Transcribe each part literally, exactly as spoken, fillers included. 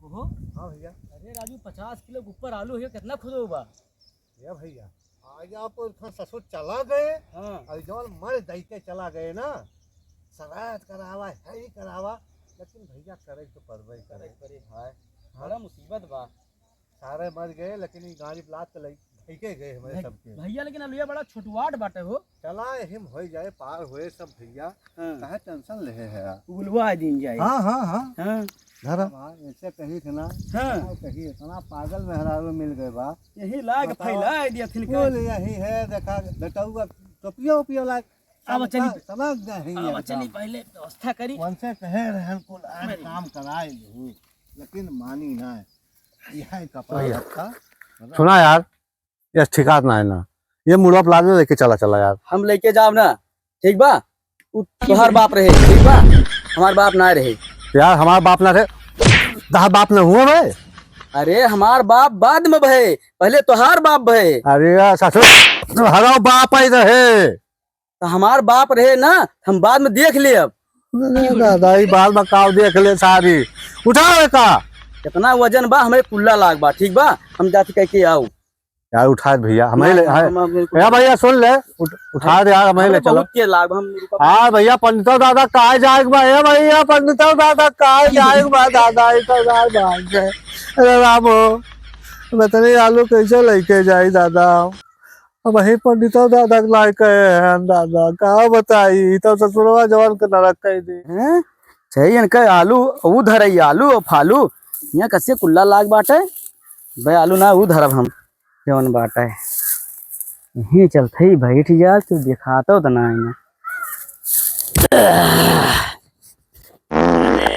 हो? हाँ भइया। अरे राजू, पचास किलो के ऊपर आलू है, कितना खुदो बा? या भइया, आज आप उनका ससुर चला गए हाँ। और जौन मर दई के चला गए ना, सरायत करावा, है ही करावा, लेकिन भइया करे तो परबे करे। करे परे भाई, हाँ। बड़ा मुसीबत बा। सारे मर गए, लेकिन ये गाड़ी लाद के लई, लई के गए हमारे भई-, सबके। भइया, लेकिन अलुआ बड़ा छोटुआट बाटे हो। चला, हिम होई जाए, पार होए सब भइया। हाँ। काहे tension लेहे है यार? उगलवा दिन जाए। हाँ, हाँ, हाँ। हाँ। धरा। हाँ, ऐसे कही थे ना। हाँ। हाँ, कही, इतना पागल मेहरारू मिल गए बा। यही लाग पता फैला दिया थिन कुल का। यही है, देखा, बेटौआ, टोपियो, ओपियो लाग, अब चली। समझ गए हैं अब एकदम। चली, पहले व्यवस्था करी। उनसे कहे रहन कुल आज अरे। काम कराए लू, लेकिन मानी ना। यह कपड़ा भइया, लत्ता, मतलब सुना यार, ये ठिकात ना है ना, ये मुड़वा प्लाजा लेके चला, चला यार। हम लेके जाब ना, ठीक बा? उ तोहार बाप रहे, ठीक बा? हमार बाप ना रहे। यार, हमार बाप ना रहे, तोहार बाप ना हुआ भाई। अरे, हमार बाप बाद में भए, पहले तोहार बाप भए। अरे यार, ससुर, तोहरा बाप ही रहे। तो हमार बाप रहे ना, हम बाद में देख लेब। अरे दादा, ई बाल बकाव देख ले सारी। उठाओ एका। कितना वजन बा, हमें कुल्ला लाग बा, ठीक बा? हम जात कह के आओ। यार उठा भइया, हम ही ना, ले, ना, हाँ। हम, हम बिल्कुल ए भइया सुन ले, उठ-, उठा दे यार, हम ही हमें ले चलो। बहुत के लाग बा, हम रुका। हाँ भइया, पंडितो दादा कहाँ जाए के बा? ए भइया, पंडितो दादा कहाँ जाए के बा? दादा, ई तो यार भाग गए। अरे राम हो, बताई आलू कैसे लेके जाई दादा? अब वही पंडितो दादा के लायक है दादा, का बताई, ई तो ससुरवा जवान के नरक कह दे। हैं? सही इनका आलू, ऊ धरई आलू और फालू, यहाँ कसे कुल्ला लाग बाटे। बे आलू ना ऊ धरब हम, जवन बाटे। यहीं चलते ही बैठ जा, तू दिखाता तो ना है।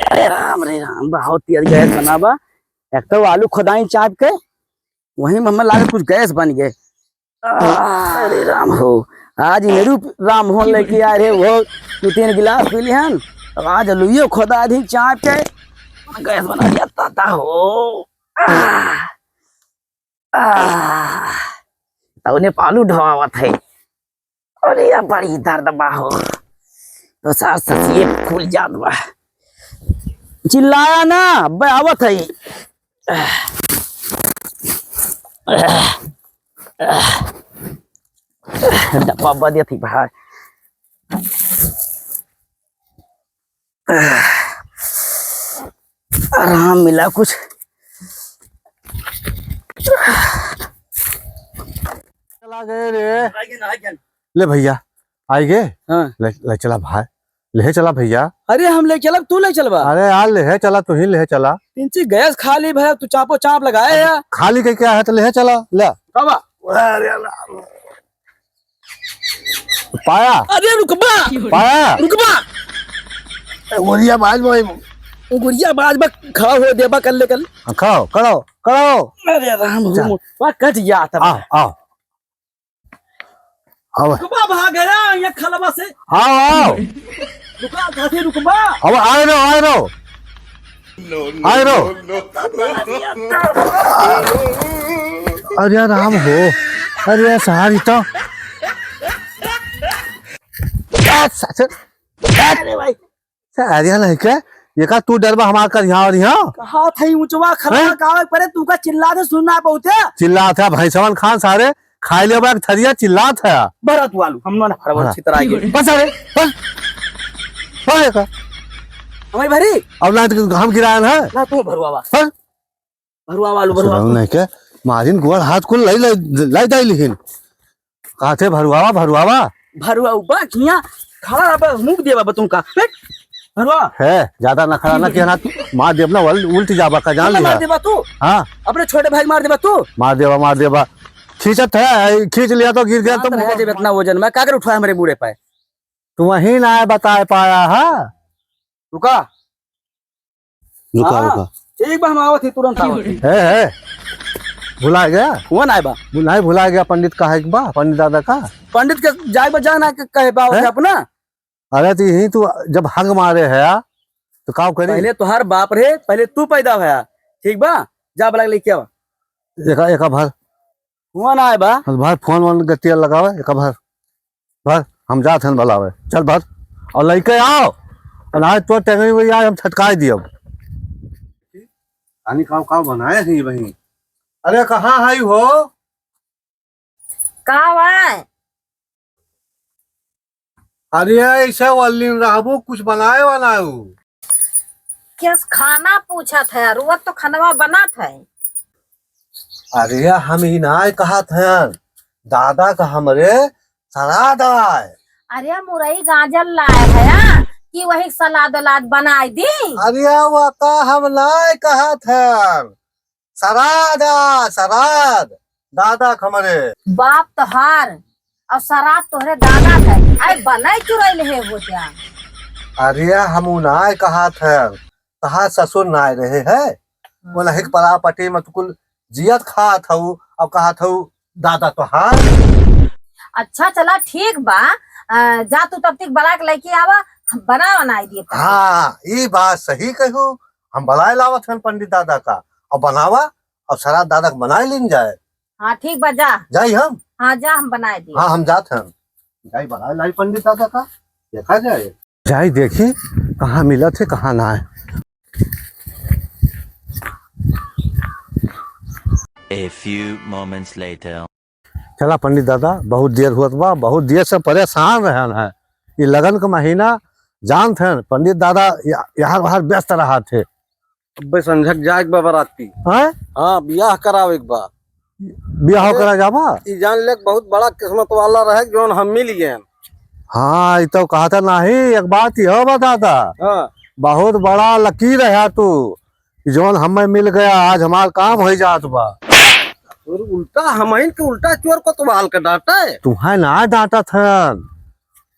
अरे राम रे राम, बहुत तेज गैस बना बा। एक तो आलू खुदाई चाप के, वहीं में हमें लागे कुछ गैस बन गए। अरे राम हो, आज मेरू राम हो लेके आए रहे, वो दो तीन गिलास पी लिहन। अब आज लुइयो खुदा दी चाप के गैस बना दिया ताता हो। आह, आह, तउने पालू ढवावत है। अरे या बड़ी दर्द बा हो, तो सास ससिए फूल जात बा। चिल्लाया ना, अबे आवत है। डब्बा बदिया थी भाई। आराम मिला कुछ। चला गए रे। ले भइया, आइ गए? हाँ। ले, ले चला भाई, ले चला भइया। अरे हम ले चलब, तू ले चलबा? अरे यार ले चला, तू ही ले चला। इंची गैस खाली भइया, तू चापो चाप लगाए या। खाली के क्या है तो ले चला, ले। बाबा। अरे यार। पाया? अरे रुकबा। पाया? रुकबा। ए, गोरिया बाज भाई। गोरिया बाज बा, खड़ा हो देबा कर ले कल। हाँ, खड़ा हो, खड़ा हो, खड़ा हो। अरे राम हो, चल। वाह, कट गया था। आओ, आओ। आओ। रुकबा भाग गया, ये खलबा से। आओ, आओ। रुका, काफी रुकबा। अब आए रहो, आए रहो। आए रहो। अरे राम हो, अरे सारी तो। आ, ससुर। अरे भाई। अरे लइके, ये का तू डरबा हमार कर यहाँ और यहाँ? कहा था ऊंचवा खलबा हैं? का आवे परे, तू का चिल्ला दे, सुनना बहुत है। चिल्ला था भैंसवन खान सारे, खाई लेबा एक थरिया चिल्लात है। भरत वालू, हम ना भरवा हाँ। छितरा गए। बस अरे, बस। बस का? हमारी भरी? अब ना तो हम गिरायन है। ना तू भरुआवा। बस। भरुआ वालू, भरुआ। नहीं के, मारिन गोड़ हाथ कुल लाई, लाई, लाई दाई लिहिन। कहा थे भरुआवा, भरुआवा? भरुआ बा किया खड़ा बा, मुंह देबा बतूं का। हट। भरुआ। है, ज्यादा नखरा ना किया ना, मार देब ना, उल-, उल्ट जाबा का, जान लिया। मार देबा तू? हाँ। अपने छोटे भाई मार देबा तू? मार देबा, मार देबा। खींचत है, खींच लिया तो गिर गया तो। रह जब इतना वजन में, का कर उठाया हमरे बूढ़े पे? तू वहीं ना बताए पाया है। रुका। रुका, हाँ, रुका। ठीक बा, हम आवत ही, तुरंत आवत ही। है, है। भुला गया? हुआ ना बा। भुला, भुला गया पंडित का है बा, पंडित दादा का? पंडित के जाए बा, जाना के कहे बा हैं? अपना। अरे तो यही तू जब हग मारे है, तो का करी? पहले तोहार बाप रहे, पहले तू पैदा होया, ठीक बा? जा बला लेके आवा। एका, एका भर। हुआ ना आए बा। भर फोन वोन गतिया लगावे, एका भर। भर, हम जात हन बुलावे। चल भर। और लइके आओ। और आज तो टेंगरी में आज हम छटकाए दियब। पानी काव काव बनाए है बहिन। अरे कहाँ है हो? का बा? अरे ऐसे वल्लीन रहबू, कुछ बनाए बनाऊ। केस खाना पूछत है, रुआ तो खनवा बनत है। अरे हम ई नाय कहत हन, दादा का हमरे सलाद आए। अरे मुरई गाजर लाए है कि वही सलाद उलाद बनाए दी। अरे वो का हम नाय कहत हन, सराद आ, सराद, दादा क हमरे। बाप तोहार और सराद तोहरे दादा क है। अरे बनई चुरई ले है हो क्या? अरे हम उ नाय कहत है, कहा ससुर नाय रहे है। हम्म। वो लहिक परापटी में तू कुल जियत खात हऊ और कहत हऊ दादा तोहार। अच्छा चला ठीक बा, अ, जा तू तब तक बना के लेके आवा, हम बना बनाई दिए तब तक। हाँ, ई बात सही कहू, हम बलाए लावत हन पंडित दादा का, और बनावा, और सराद दादा का बनाए लीन जाए। हाँ, ठीक बा, जा। जाई हम? हाँ, जा, हम बनाए दी। हाँ, हम जात हन। जाई बनाए लाई पंडित दादा का, देखा जाए। जाई देखी, कहाँ मिलत है, कहाँ ना है। A few moments later. चला पंडित दादा, बहुत देर होत बा, बहुत देर से परेशान रहन है। ई लगन के महीना जानत हन, पंडित दादा या-, यहाँ वहाँ व्यस्त रहत है। अब्बे संझक जाए के बा बराती। हैं? हाँ, बियाह करावे के बा। बियाह अरे, करा जाबा? ई जान ले, बहुत बड़ा किस्मत वाला रहे, जौन हम मिल गए। हाँ, ई तो कहता नहीं, एक बात ई हो बा दादा। हाँ। बहुत बड़ा लकीर है तू, जौन हमें मिल गया, आज हमार काम हो जात बा। और उल्टा हमहिन के उल्टा चोर कोतवाल के डांटे। तुम्हें ना डांटत हन,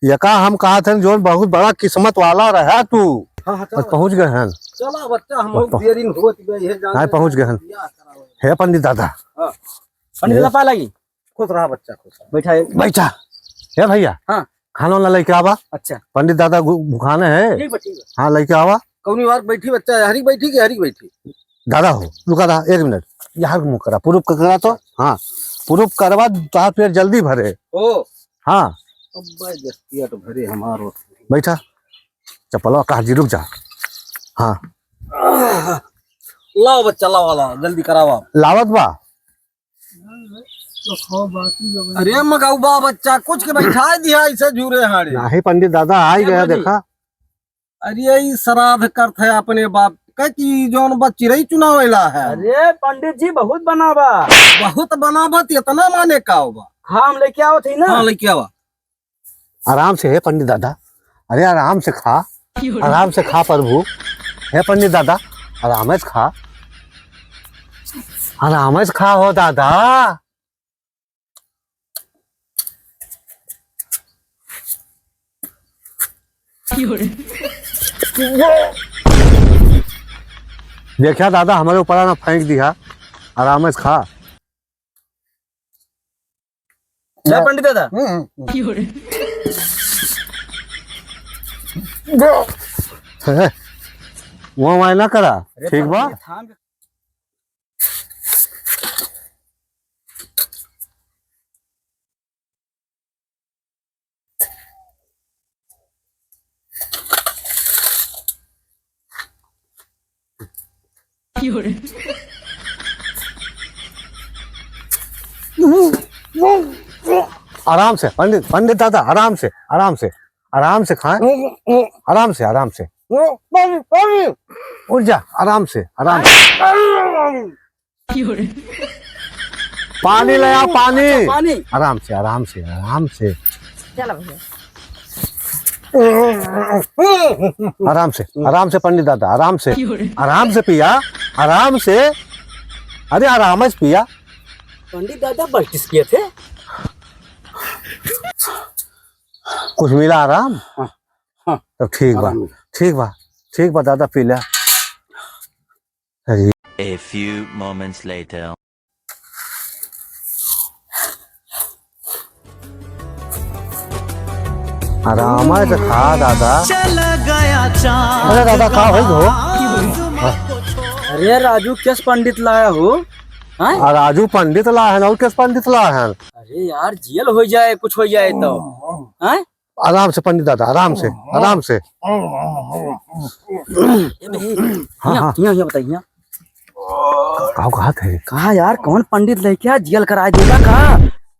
यका हम कहत हन, जौन बहुत बड़ा किस्मत वाला रहा तू। हाँ, हाँ, चला। बस पहुँच गए हन। चला बच्चा, हम बस लोग पहुँच देरी होत गए है, जान नहीं, ले पहुँच गए हन। बियाह करावे। हे पंडित दादा। हाँ। पंडित ये दादा पाए लागी। खुश रहा बच्चा, खुश रहा। बैठा है। बैठा। हे भैया। हाँ। खाना वाना लेके आवा। अच्छा। पंडित दादा गु-, भुखाने है। ठीक बा, ठीक बा। हाँ, लेके आवा। कौनी बार बैठी बच्चा, हरी बैठी कि हरी बैठी? दादा हो, रुका रहा, एक मिनट। यहाँ के मुँह करा, प्रूफ करा तो। हाँ, प्रूफ करवा, तार पेट जल्दी भरे। ओ। हाँ। अब्बा जस्तिया तो भरे हमारो। बैठा। चप्पलवा काट दी, रुक जा। हाँ। लाओ बच्चा, लाओ, लाओ, जल्दी करावा। लावत बा। अरे मगाऊ बा बच्चा, कुछ के बैठा दिया ऐसे झूरे हाड़े। नाही पंडित दादा, आ ही ए गया, बाबूजी। देखा। अरे ई श्राद्ध करत है अपने बाप का कि जौन बा चिरई चुनावेला है। अरे पंडित जी बहुत बनावा। बहुत बनावा त इतना माने का होबा? हाँ, हम लेके आवत ही ना। हाँ, लेके आवा। आराम से, हे पंडित दादा, अरे आराम से खा, आराम से खा प्रभु, हे पंडित दादा, आराम से खा, आराम से खा हो दादा। देखा दादा, हमारे ऊपर ना फेंक दिया, आराम से खा। ले पंडित दादा। हम्म। हैं? वो वाला ना करा, अरे ठीक बा? पंडित, थाम के। आराम से पंडित, पंडित दादा, आराम से, आराम से, आराम से खाएं, आराम से, आराम से। उठ जा, आराम से, आराम से। पानी ले आ, पानी। अच्छा, पानी। आराम से, आराम से, आराम से। चलो भैया। आराम से, आराम से पंडित दादा, आराम से। आराम से पिया, आराम से। अरे आराम से पिया। पंडित दादा बल्टिस पिए थे। कुछ मिला आराम? हाँ, हाँ। तब ठीक बा, आराम मिला। ठीक बा, ठीक बा दादा, पी ले। अरे। A few moments later. आराम से खा दादा। चला गया चांद। अरे दादा, का होई हो? अरे राजू, केस पंडित लाया हो? हैं? आ राजू पंडित ला है ना, और केस पंडित ला है? अरे यार, जेल हो जाए, कुछ हो जाए तो, हैं? आराम से पंडित दादा, आराम से, आराम से। ए भाई, हाँ, यहाँ, हाँ। यहाँ, यहाँ बताइए, यहाँ। का कहत है? कहा यार, कौन पंडित लेके आ, जियल कराए देबा का?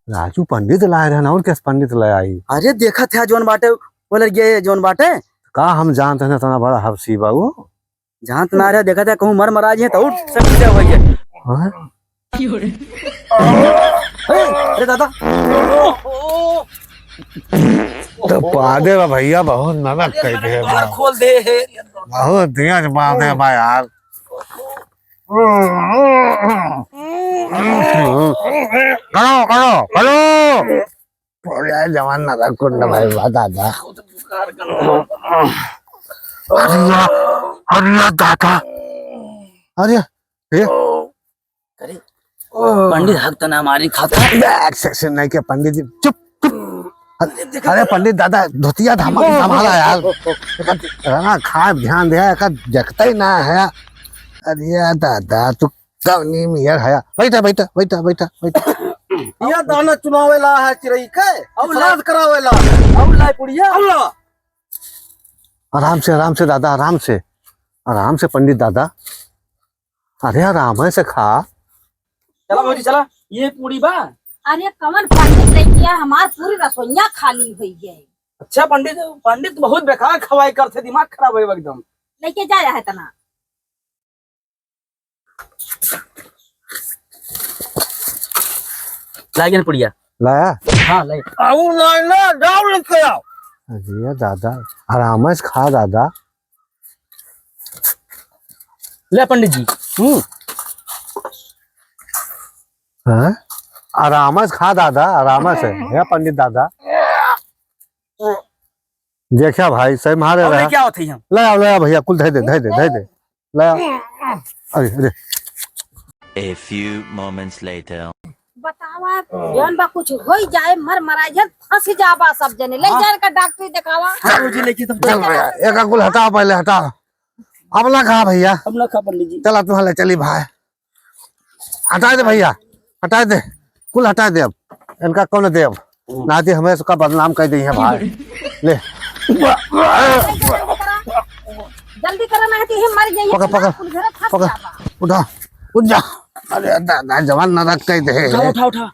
राजू पंडित लाए रहन, और कैसे पंडित ले आई? अरे देखत है जौन बाटे, वो लड़के जौन बाटे। का हम जानत है ना, इतना बड़ा हबसी बा उ? जानत ना रहे, देखत है कहूँ मर मरा जी है तो और समस्या हो गई। हाँ? अरे, अरे दादा। तो पादे बा भैया, बहुत नरक कह दे बा। खोल दे। बहुत दिया बांधे बा यार। करो, करो, करो। अरे जवान नरक कुंड भाई बा दादा। अरे, अरे दादा। अरे, ए? अरे, पंडित हक तना मारी खाता। बैक सेक्शन नहीं के पंडित जी, चुप, चुप। अरे पंडित दादा, धोतिया धमा-, संभाला यार। रंगा खाए ध्यान दे, एका देखते ही ना है। अरे दादा, तू कौनी मियर है? बैठा, बैठा, बैठा, बैठा, बैठा। या दाना चुनावेला है चिरई के, और लाज करावेला। और लाई पुड़िया। और ला। आराम से, आराम से दादा, आराम से, आराम से पंडित दादा। अरे आराम से खा। चला भौजी, चला, ये पूरी बा। अरे कवन पंडित लेके आ, हमार पूरी रसोइया खाली हुई है। अच्छा पंडित, पंडित बहुत बेकार खवाई करते, दिमाग खराब है एकदम। लेके जा है तना। लाइगन पुड़िया। लाया? हाँ, लाई। आऊ लाइना, जाओ लेके आओ। अरे दादा, आराम से खा दादा। ले पंडित जी। हम्म। हाँ? आराम से खा दादा, आराम से। हे पंडित दादा। देखा भाई, सही मारे और रहा। क्या होते हैं हम? ले आओ, ले आओ भैया, कुल धै दे, धै दे, धै दे। ले आओ। अरे, अरे। A few moments later। बतावा, जौन बा कुछ होई जाए, मर मराई जाए, फंस जाबा सब जने। ले हाँ। जाए का डॉक्टरी देखावा। हाँ, भौजी, लेके तब चल भैया, एक अंगुल हटाओ, पहले हटाओ। अब ना खा भैया। अब ना खा पंडित जी। चला, तुम्हारे चली भाई। हटाए दे भैया, हटाए दे, कुल हटाए दे अब। इनका कौन दे अब? नाती हमें इसका बदनाम कर दी है भाई। ले। जल्दी करा, ना तो ये मर जाइए। पकड़, पकड़, कुल घर फंस पकड़, जाबा। उठा, उठ जा। अरे दादा, जवान नरक कह दे। उठा, उठा, उठा।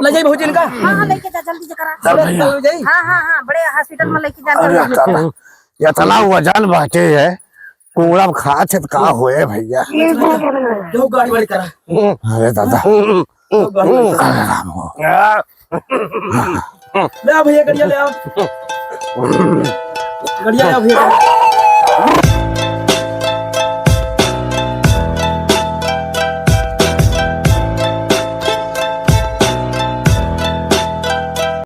ले जाई भौजी इनका। हाँ, हाँ, लेके जा, जल्दी से करा। चल भैया। ले जाई। हाँ, हाँ, हाँ, बड़े हॉस्पिटल में लेके जा, अरे जल्दी। दादा, इतना वजन बाटे है, कुंगड़ा में खात है तो का होए भैया? क्यों गाड़ी वाड़ी करा? अरे दादा। क्यों गाड़ी वाड़ी करा? अरे राम हो। ले आ भैया, गड़िया ले आ। गड़िया ले आ भैया।